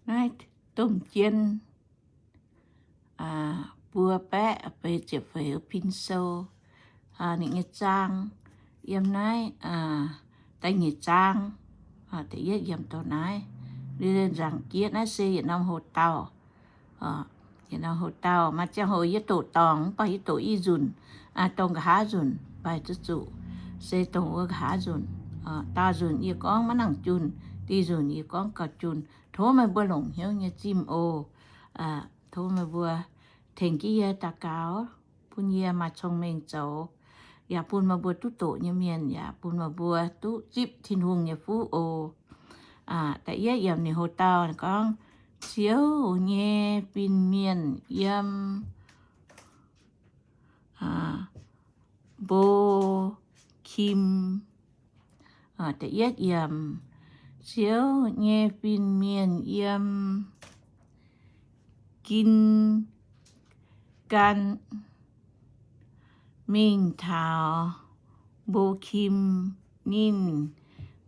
Naaiv domh jien buo baeqv feix ziepc feix Pin Sou, ninh nyei zaang yiem naaiv da'nyeic zaang, da'yietv yiemc doh naaiv. Liuz nzaangc jieqv naaiv se yietc norm hoc-dauh. Yietc norm hoc-dauh maaih ziangh hoc yie doqc dorngc, mv baac yie doqc i nzunc, dongh nqa'haav nzunc mbaih zuqc zuqc, se dongh wuov nqa'haav nzunc. Daauh nzunc yie gorngv maiv nangc junh, diuh nzunc yie gorngv gauh junh. Tov meih mbuo longc hnyouv nyei zimh oc. Tov meih mbuo tengx jienv yie daux gaux, bun yie maaih cong-mengh zoux, yaac bun meih mbuo duqv doqc nyei mienh, yaac bun meih mbuo duqv zipv Tin-Hungh nyei fuqv oc. Da'yietv yiemc ninh hoc-dauh gorngv, Ziouv nyei fin-mienh yiem Mbo-Kim. Da'yietv yiemc, Ziouv nyei fin-mienh yiem Gin^gaan mingh taux Mbo-Kim. Ninh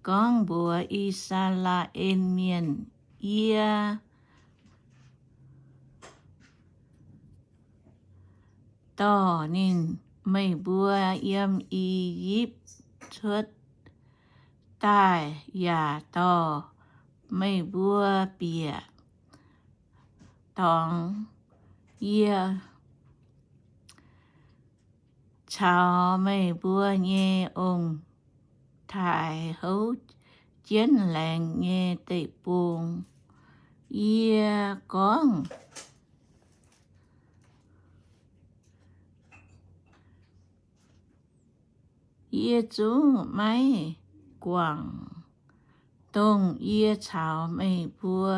gorngv mbuox I^saa^laa^en Mienh, Yie dorh ninh, meih mbuo yiem I^yipv cuotv daaih, yaac dorh meih mbuo bieqc dorngx. Yie caux meih mbuo nyei ong-taaix houv jienv laengz nyei deic-bung. Yie gorngv, Yie zungv maiv guangc dongh yie caux meih mbuo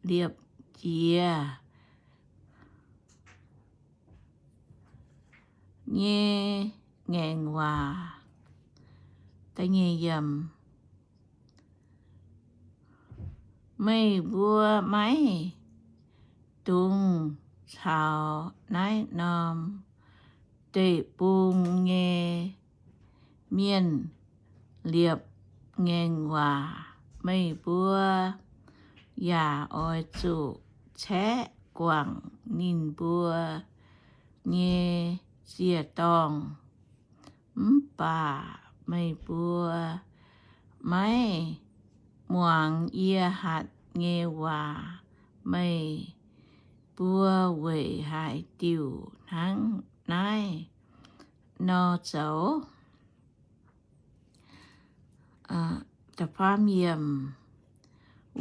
liepc jiez nyei ngaengc waac. Meih mbuo maiv dungx caux naaiv norm deic-bung nyei mienh liepc ngaengc waac. Meih mbuo yaac oix zuqc caeqv guangc ninh mbuo nyei ziec-dorngh. Mv baac meih mbuo maiv muangx yie hatc nyei waac. Meih mbuo weic haaix diuc hnangv naaiv nor zoux?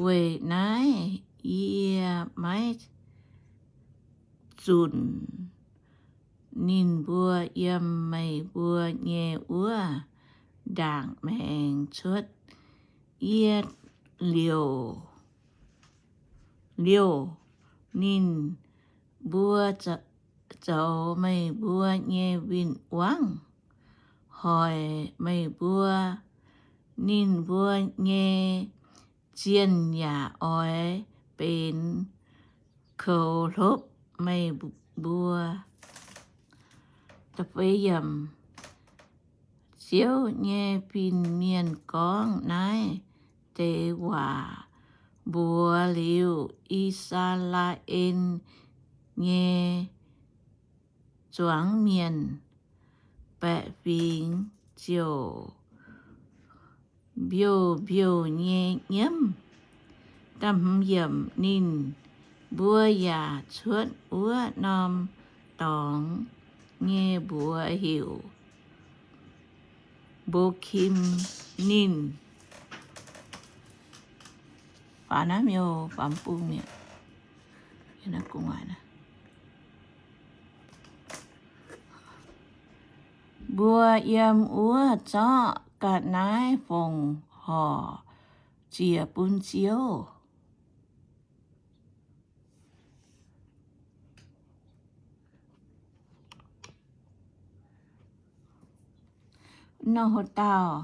Weic naaiv yie maiv zunc ninh mbuo yiem meih mbuo nyei wuov ndaangc maengx cuotv. Yie liouc, liouc ninh mbuo zoux meih mbuo nyei win-wangv, hoic meih mbuo. Ninh mbuo nyei zienh yaac oix benx koux hlopv meih mbuo. Ziouv nyei fin-mienh gorngv naaiv deix waac mbuox liuz, I^saa^laa^en nyei zuangx mienh baeqc fingx ziouc mbiouh mbiouh nyei nyiemv. Ninh mbuo yaac cuotv wuov norm dorngx nyei mbuox heuc Mbo^kim. Ninh mbuo yiem wuov zorqv ga'naaiv fongc horc ziec bun Ziouv. Nor haaix dauh,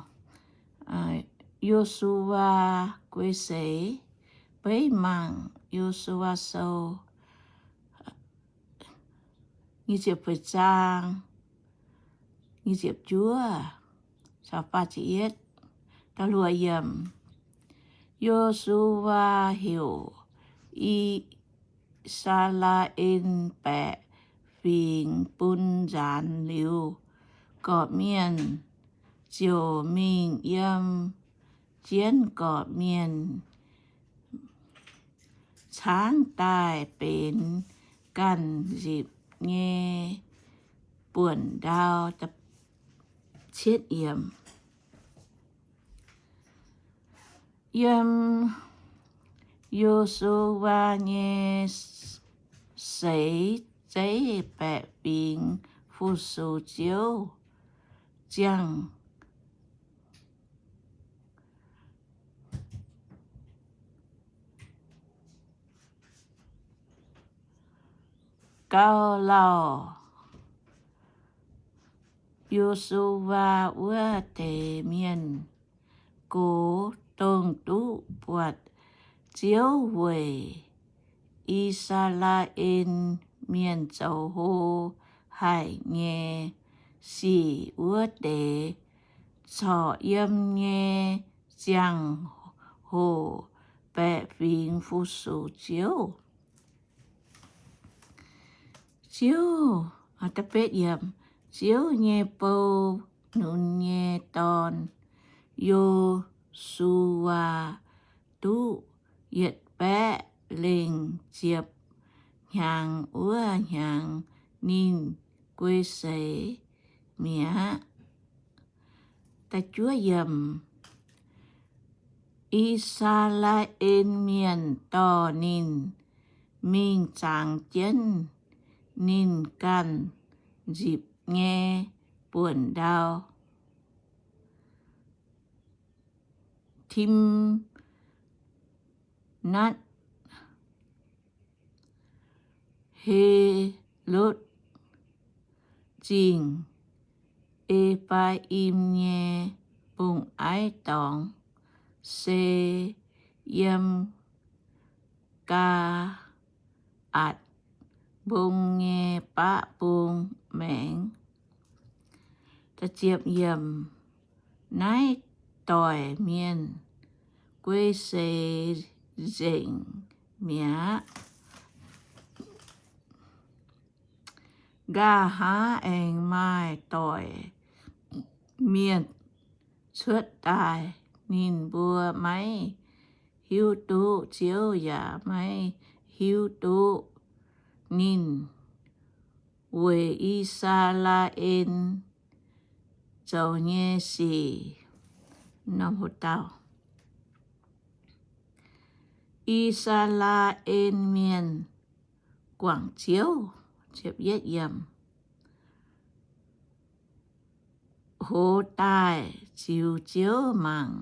Yo^su^waa guei seix, beiv mangc Yo^su^waa Sou nyic ziepc feix zaang, nyic ziepc juov caux faah ziepc yietv. Da'luoqc yiemc, Yo^su^waa heuc I^saa^laa^en baeqc fingx bun nzaanx liuz, gorqv-mienh ziouc mingh yiem jienv gorqv-mienh caangv daaih benx ganh nzipc nyei buonc ndau. Yiem Yo^su^waa nyei seix zeiv baeqc fingx fu-sux Ziouv ziangh gauh lauh. Yo^su^waa wuov deix mienh gox dongh duqv buatc Ziouv weic I^saa^laa^en Mienh zoux hlo haic nyei sic wuov deix, corc yiem nyei ziangh hoc baeqc fingx fu-sux Ziouv. Ziouv, Ziouv nyei bou, Nun nyei dorn, Yo^su^waa, duqv yietc baeqv lengh ziepc hnyangx wuov hnyangx ninh guei seix mi'aqv. I^saa^laa^en Mienh dorh ninh mingh zangx jienv ninh ganh nzipc nyei buonc ndau, Timnat-Helotv Zingh, E^faa^im nyei mbong-aiv dorngx, se yiem Gaa^atc Mbong nyei baqv mbong maengx. Naaiv doic mienh guei seix nzengc mi'aqv. Nqa'haav aengx maaih doic mienh cuotv daaih. Ninh mbuo maiv hiuv duqv Ziouv yaac maiv hiuv duqv ninh weic I^saa^laa^en zoux nyei sic. I^saa^laa^en Mienh guangc Ziouv. Hoz daaih ziux Ziouv mangc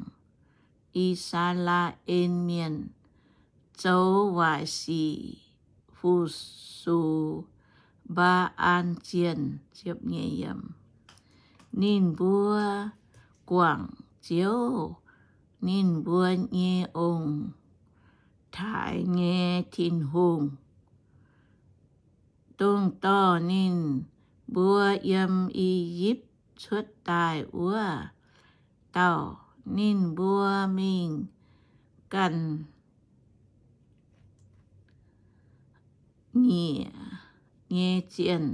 I^saa^laa^en Mienh zoux waaic sic fu-sux Mbaa^an Zienh. Ninh mbuo guangc Ziouv, ninh mbuo nyei ong-taaix nyei Tin-Hungh, dongh dorh ninh mbuo yiem I^yipv cuotv daaih wuov dauh. Ninh mbuo mingh ganh nyiec nyei zienh,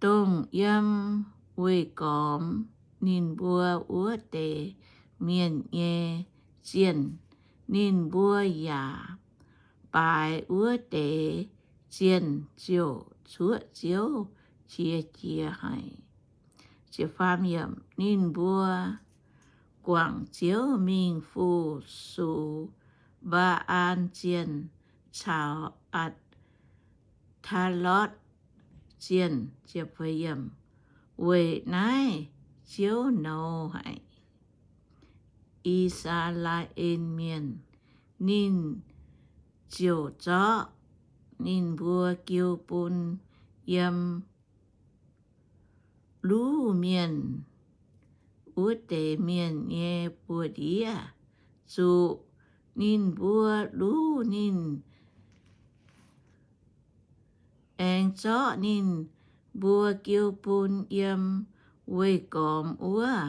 dongh yiem weih gormx ninh mbuo wuov deix mienh nyei zienh. Ninh mbuo yaac baaix wuov deix zienh ziouc cuoqv Ziouv qiex jiez haic. Ninh mbuo guangc Ziouv mingh fu-sux Mbaa^an Zienh caux Aa^talotv Zienh. Weic naaiv Ziouv nouz haic I^saa^laa^en Mienh. Ninh ziouc zorqv ninh mbuo jiu bun yiem luv mienh wuov deix mienh nyei buoz-ndiev, zuqc ninh mbuo luv ninh, aengx zorqv ninh mbuo jiu bun yiem weih gormx wuov.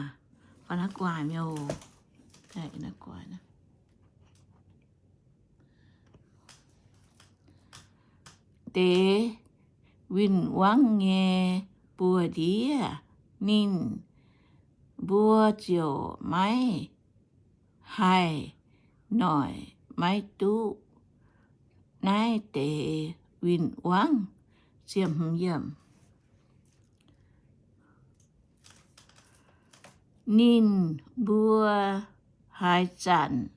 deix win-wangv nyei buoz-ndiev, ninh mbuo ziouc maiv haih noic, maiv duqv naaiv deix win-wangv. Ninh mbuo haaix zanc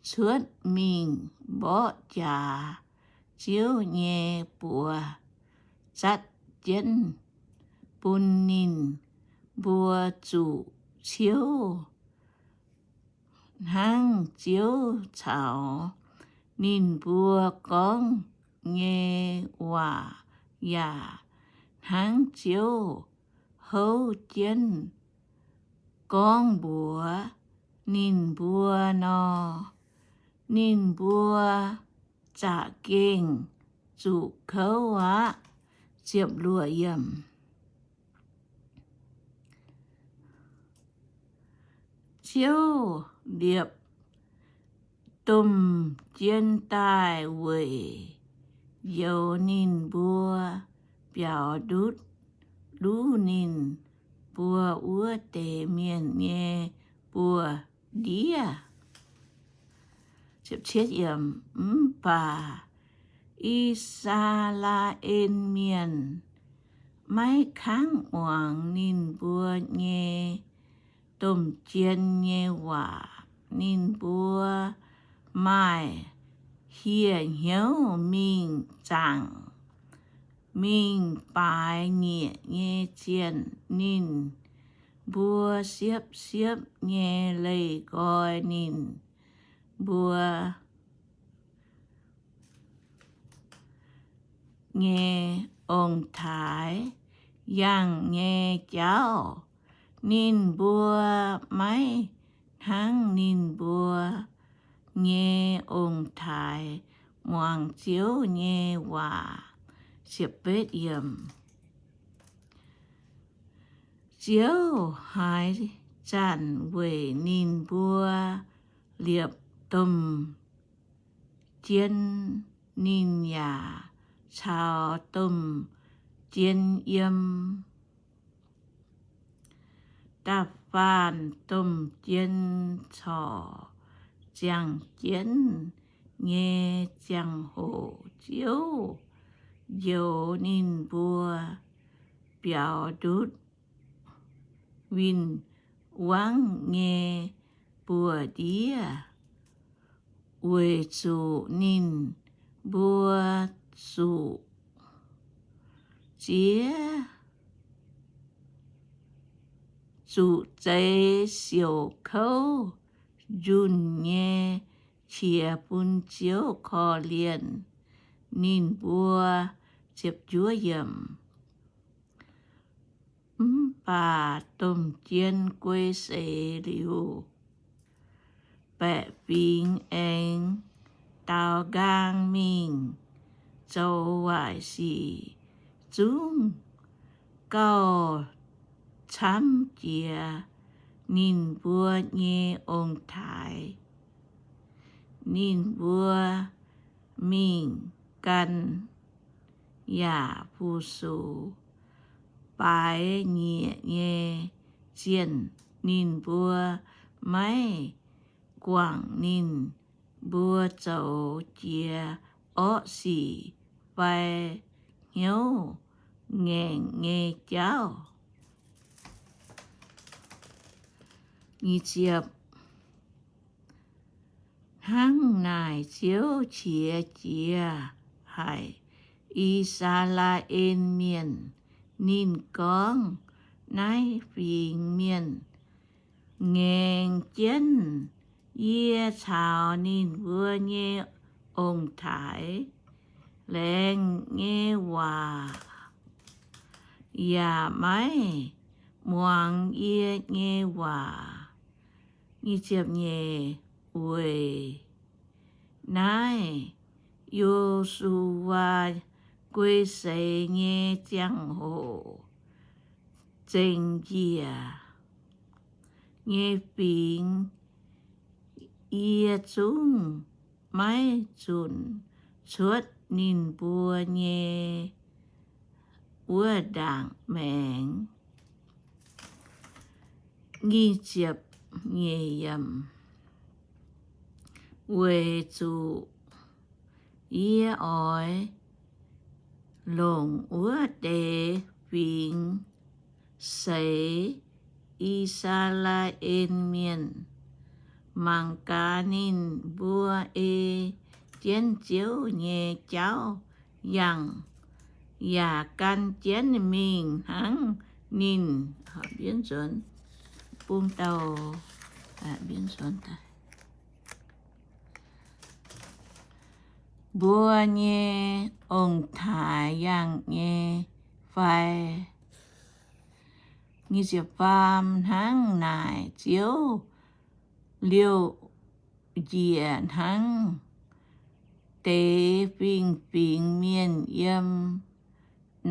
cuotv mingh mborqv jaax, Ziouv nyei buoz zatv jienv bun ninh mbuo zuqc ciouv hnangv Ziouv caux ninh mbuo gorngv nyei waac, yaac hnangv Ziouv houv jienv gorngv mbuox ninh mbuo nor. Ninh mbuo za'gengh zuqc kouv aqv. Ziouv liepc domh jien daaih weic njoux ninh mbuo biaux ndutv luv ninh mbuo wuov deix mienh nyei buoz-ndiev. Mv baac I^saa^laa^en Mienh maiv kangv muangx ninh mbuo nyei domh jien nyei waac. Ninh mbuo maaih hieh hnyouv mingh zaangc, mingh baaix nyieqc nyei zienh. Ninh mbuo siepv-siepv nyei leih nqoi ninh mbuo nyei ong-taaix yangh nyei jauv. Ninh mbuo maiv hnangv ninh mbuo nyei ong-taaix muangx Ziouv nyei waac. Ziouv haaix zanc weic ninh mbuo liepc domh jien, ninh yaac caux domh jien yiem. Da'faanh domh jien corc ziangh jienv nyei ziangh hoc, Ziouv njoux ninh mbuo biaux ndutv win-wangv nyei buoz-ndiev, weic zuqc ninh mbuo zuqc ziex, zuqc zeix siouc kouv njunh nyei qiex bun Ziouv korv-lienh ninh mbuo. Mv baac domh jien guei seix liuz, baeqc fingx aengx daaux nqaang mingh zoux waaic sic zungv gauh camv jiex ninh mbuo nyei ong-taaix. Ninh mbuo mingh gan yaac fu-sux baaix nyieqc nyei zienh. Ninh mbuo maiv guangc ninh mbuo zoux jiex orqv sic fai hnyouv ngaengc nyei jauv. Hnangv naaic Ziouv qiex jiez haic I^saa^laa^en Mienh. Ninh gorngv, Naaiv fingx mienh ngaengc jienv yie caux ninh mbuo nyei ong-taaix laengz nyei waac, yaac maiv muangx yie nyei waac. Weic naaiv Yo^su^waa guei seix nyei ziangh hoc zengc njiec nyei fingx, yie zungv maiv zunc cuotv ninh mbuo nyei wuov ndaangc maengx. Nyic ziepc nyeic yiemc. Weic zuqc yie oix longc wuov deix fingx seix I^saa^laa^en Mienh, mangc gaax ninh mbuo ei jienv Ziouv nyei jauv yangh, yaac gan jienv mingh hnangv ninh. Bung dauh mbuo nyei ong-taaix yangh nyei fai? Nyic ziepc faam. Hnangv naaic Ziouv liouh njiec hnangv deix fingx-fingx mienh yiem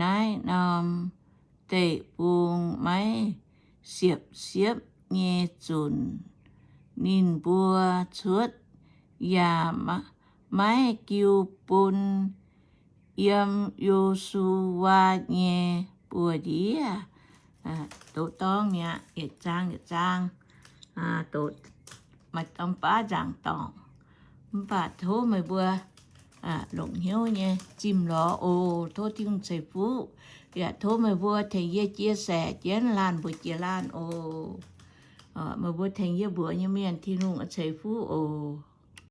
naaiv norm deic-bung maiv siepv-siepv nyei zunc. Ninh mbuo cuotv yaac maiv jiu bun yiem Yo^su^waa nyei buoz-ndiev. Doqc dorng mi'aqv, yietc zaang yietc zaang, doqc maaih dorng baav nzaangc dorngc. Mv baac tov meih mbuo longc hnyouv nyei zimh lorz oc. Tov Tin-Hungh ceix fuqv, yaac tov meih mbuo tengx yie chia sẻ jienv laanh mbuox jiex laanh oc. Meih mbuo tengx yie mbuox nyei mienh Tin-Hungh ceix fuqv oc.